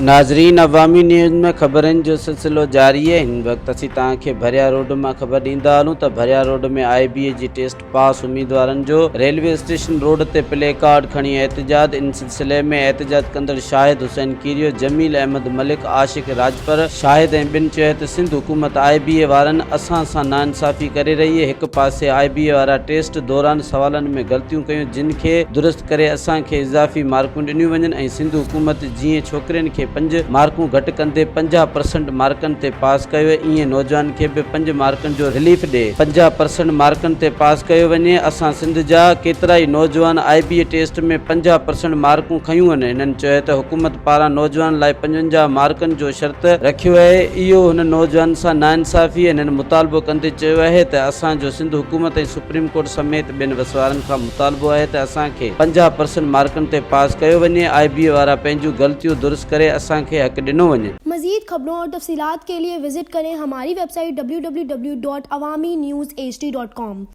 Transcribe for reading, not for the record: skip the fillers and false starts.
ناظرين عوامي نيوز ۾ خبرن جو سلسلو جاري آهي هن وقت اسين توهان کي ڀريا روڊ مان خبر ڏيندا هلون ته ڀريا روڊ ۾ آء بي اي جي ٽيسٽ پاس اميدوارن جو ريلوي اسٽيشن روڊ تي پلي ڪارڊ کڻي احتجاج ان سلسلي ۾ احتجاج ڪندڙ شاهد حسين ڪيريو، جميل احمد ملڪ، عاشق راڄپر، شاهد ۽ ٻين چيو ته سنڌ حڪومت آء بي اي وارن اسان سان ناانصافي ڪري رهي اهي هڪ پاسي آء بي اي وارا ٽيسٽ دوران سوالن ۾ غلطيون ڪيون جن کي درست ڪري اسان کي اضافي مارڪون ڏنيون وڃن ۽ سنڌ حڪومت جيئن ڇوڪرين کي پنج مارڪون گهٽ ڪندي 50 پرسنٽ مارڪن تي پاس ڪيو ايئن نوجوان کي به پنج مارڪن جو رليف ڏي 50 پرسنٽ مارڪن تي پاس ڪيو وڃي اسان سنڌ جا ڪيترائي نوجوان آء بي اي ٽيسٽ ۾ 50 پرسنٽ مارڪون کنيون آهن هنن چيو ته حڪومت پاران نوجوانن لاء 55 مارڪن جو شرط رکيو اهي اهو هن نوجوانن سان ناانصافي آهي هنن مطالبو ڪندي چيو اهي ته اسان جو سنڌ حڪومت ۽ سپريم ڪورٽ سميت ٻين وسوارن کان مطالبو آهي ته اسان کي 50 پرسنٽ مارڪن تي پاس ڪيو وڃي، آء بي اي وارا پنهنجون غلطيون درست ڪري اسان کي حق ڏنو وڃي. مزيد خبرون اور تفصيلات کے لئے وزٽ ڪرين ھماري web site www.awamiNewsHD.com.